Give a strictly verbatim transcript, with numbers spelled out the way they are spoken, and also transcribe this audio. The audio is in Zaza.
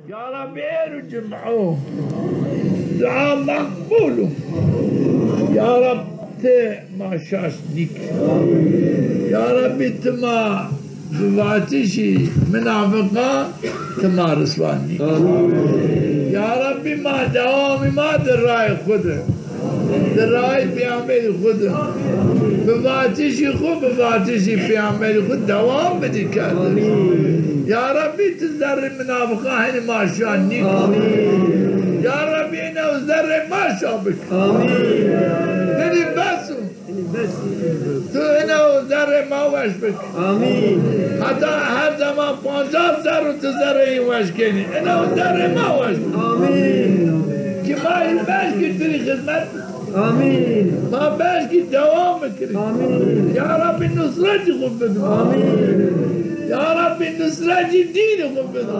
Ya Rabbî, êr û cum'u dua meqbul o. Ya Rabbî, ti ma şaş nîk. Ya Rabbî, ti ma bi vatişî minafiqan ti ma riswa nîk. Ya Rabbî, ma dewamî ma di rayê xwu de. Di rayê peyamberî xwu de. Bi vatişî xwu, bi vatişî peyamberî xwu dewam bidî kerdin. Ya Rabbî, ti zerrê minafiqan henî ma şa nîk. Ya Rabbî, ino zerrê ma şa bik. Hinî bes o. Tu ino zerrê ma weş bik. Heta her zeman pancas serr o ti zerrê yî weş kenî. Ino zerrê ma weş bik. Ki ma yî beşkî tu rî xizmet bik. Ma beşkî dewam bikirî. Ya Rabbî, nusretî xwu bido. Ya Rabbî, nusretî dînî xwu bido.